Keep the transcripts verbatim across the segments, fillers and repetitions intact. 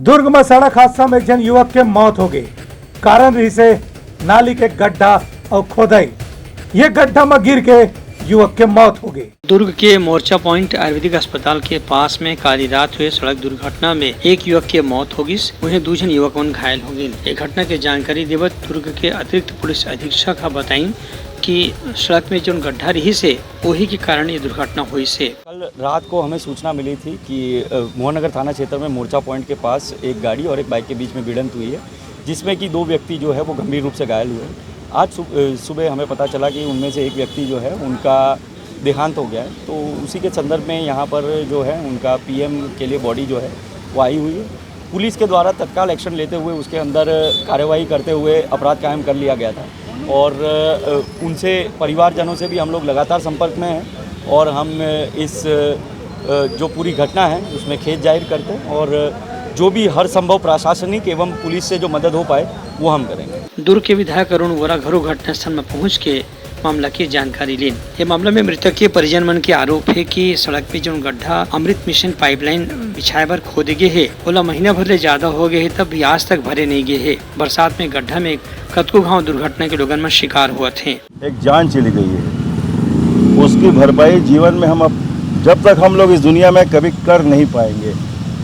दुर्ग म सड़क हादसा म एक झन युवक के मौत होगे। कारण रिहिसे नाली के गड्ढा अउ खोदई। ये गड्ढा म गिर के युवक के मौत होगे। दुर्ग के मोर्चा पॉइंट आयुर्वेदिक अस्पताल के पास में काली रात हुए सड़क दुर्घटना में एक युवक के मौत होगिस, उहें दू झन युवक मन घायल होगिन। ये घटना के जानकारी देवत दुर्ग के अतिरिक्त पुलिस अधीक्षक ह बताइन कि सड़क में जोन गड्ढा रिहिसे, ओही के कारण ये दुर्घटना होइसे। कल रात को हमें सूचना मिली थी कि, अ, मोहन नगर थाना क्षेत्र में मोर्चा पॉइंट के पास एक गाड़ी और एक बाइक के बीच में भिड़ंत हुई है, जिसमें कि दो व्यक्ति जो है वो गंभीर रूप से घायल हुए हैं। आज सु-, अ, सुबह हमें पता चला कि उनमें से एक व्यक्ति जो है उनका देहांत हो गया है, तो उसी के संदर्भ में यहाँ पर जो है उनका पीएम के लिए बॉडी जो है वो आई हुई है। पुलिस के द्वारा तत्काल एक्शन लेते हुए उसके अंदर कार्रवाई करते हुए अपराध कायम कर लिया गया था और, अ, उनसे, परिवारजनों से भी हम लोग लगातार संपर्क में हैं और हम इस, अ, जो पूरी घटना है उसमें खेद जाहिर करते हैं और जो भी हर संभव प्रशासनिक एवं पुलिस से जो मदद हो पाए वो हम करेंगे। दुर्ग के विधायक अरुण वोरा घरो घटनास्थल में पहुंच के मामला के जानकारी लीन। ये मामला में मृतक के परिजन मन के आरोप हे कि सड़क पे जोन गड्ढा अमृत मिशन पाइपलाइन बिछाए बर खोदे गे हे, ओला महीना भर ले ज्यादा हो गए हे, तब भी आज तक भरे नहीं गए हे। बरसात में गड्ढा में कतको घांव दुर्घटना के लोगन मन शिकार होवत हे। एक जान चली गई है, उसकी भरपाई जीवन में हम अब, जब तक हम लोग इस दुनिया में, कभी कर नहीं पाएंगे।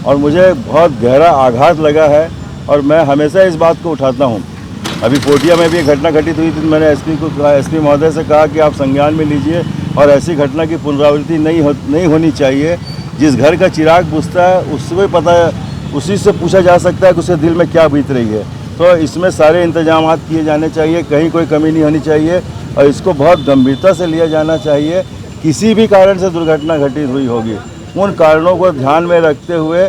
और मुझे बहुत गहरा आघात लगा है और मैं हमेशा इस बात को उठाता हूँ। अभी पोटिया में भी एक घटना घटित हुई थी, मैंने एसपी को कहा, एसपी महोदय से कहा कि आप संज्ञान में लीजिए और ऐसी घटना की पुनरावृत्ति नहीं हो, नहीं होनी चाहिए। जिस घर का चिराग बुझता है, उससे कोई पता है, उसी से पूछा जा सकता है कि उसके दिल में क्या बीत रही है। तो इसमें सारे इंतजाम किए जाने चाहिए, कहीं कोई कमी नहीं होनी चाहिए और इसको बहुत गंभीरता से लिया जाना चाहिए। किसी भी कारण से दुर्घटना घटित हुई होगी, उन कारणों को ध्यान में रखते हुए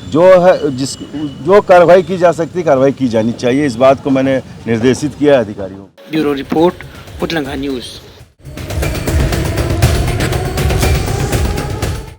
जो है, जिस, जो कार्रवाई की जा सकती है, कार्रवाई की जानी चाहिए। इस बात को मैंने निर्देशित किया है अधिकारियों को। Bureau report, Utlangha news.